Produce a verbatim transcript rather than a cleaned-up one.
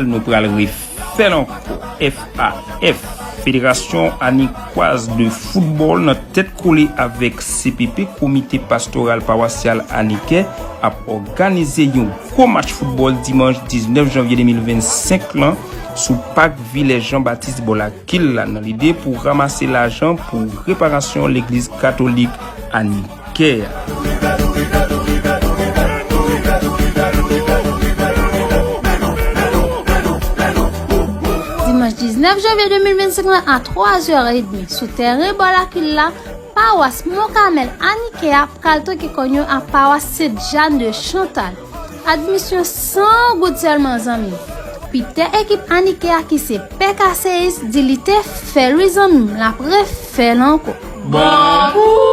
Nou pral refè l ankò. F A F, Fédération Aniquoise de Football, nan tèt kole avèk C P P, Komite Pastoral Pawasyal Anikè, ap òganize yon gwo match foutbòl dimanch diznèf janvye de mil vennsenk lan sou pak Vilè Jean Baptiste Bòlakil la, nan lide pou ranmase lajan pou reparasyon legliz katolik Anikè a. Dimanch diznèf janvye de mil vennsenk lan a twa zè edmi, sou tèren Bòlakil la, pawas Mont Carmel Anikè a pral toke kòn yo ak pawas Sent Jàn de Chantal. Admisyon san goud sèlman, zanmi. Pitè ekip Anikè a ki se pè Kaseyis di li te fè l wi, zanmi m, l ap refè l ankò. Bon pou